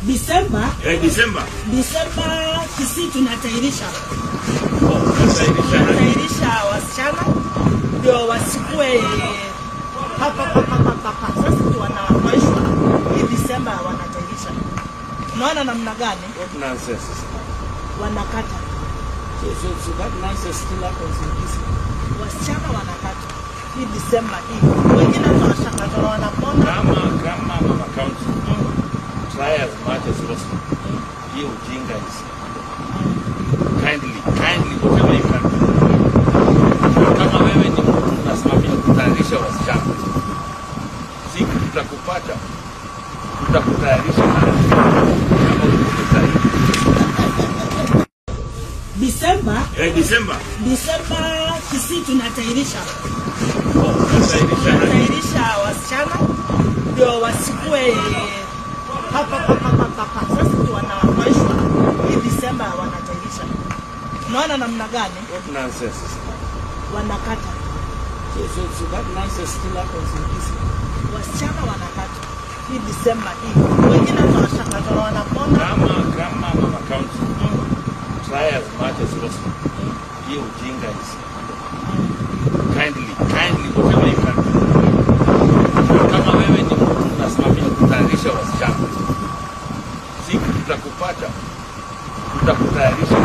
Disemba. Disemba. Disemba Kisii tunatairisha. Tunatairisha. Tunatairisha wasichana ndio wasikue hapa hapa hapa hapa. Sasa tu wanawaishwa hii Disemba wanatairisha. Unaona namna gani? What nonsense. Wanakata. So that nonsense still happens in Kisii. Wasichana wanakata hii Disemba hii. Wengine wanashakata wanapona. Kama mama county, try as much as possible. Hiyo ujinga is kindly whatever you can do. Kama wewe ni mtu unasimamia kutayarisha wasichana, siku tutakupata, tutakutayarisha kama uko. Disemba. Disemba. Disemba Kisii tunatairisha. Tunatairisha. Tunatairisha wasichana ndio wasikue hapa hapa hapa hapa. Sasa tu wanawaishwa hii Disemba wanatairisha. Unaona namna gani? What nonsense. Wanakata. So that nonsense still happens in Kisii. Wasichana wanakata hii Disemba hii. Wengine wanashakata wanapona. Kama mama county, try as much as possible. Hiyo ujinga is kindly whatever you can do. Kama wewe ni mtu unasimamia kutayarisha wasichana, siku tutakupata, tutakutayarisha.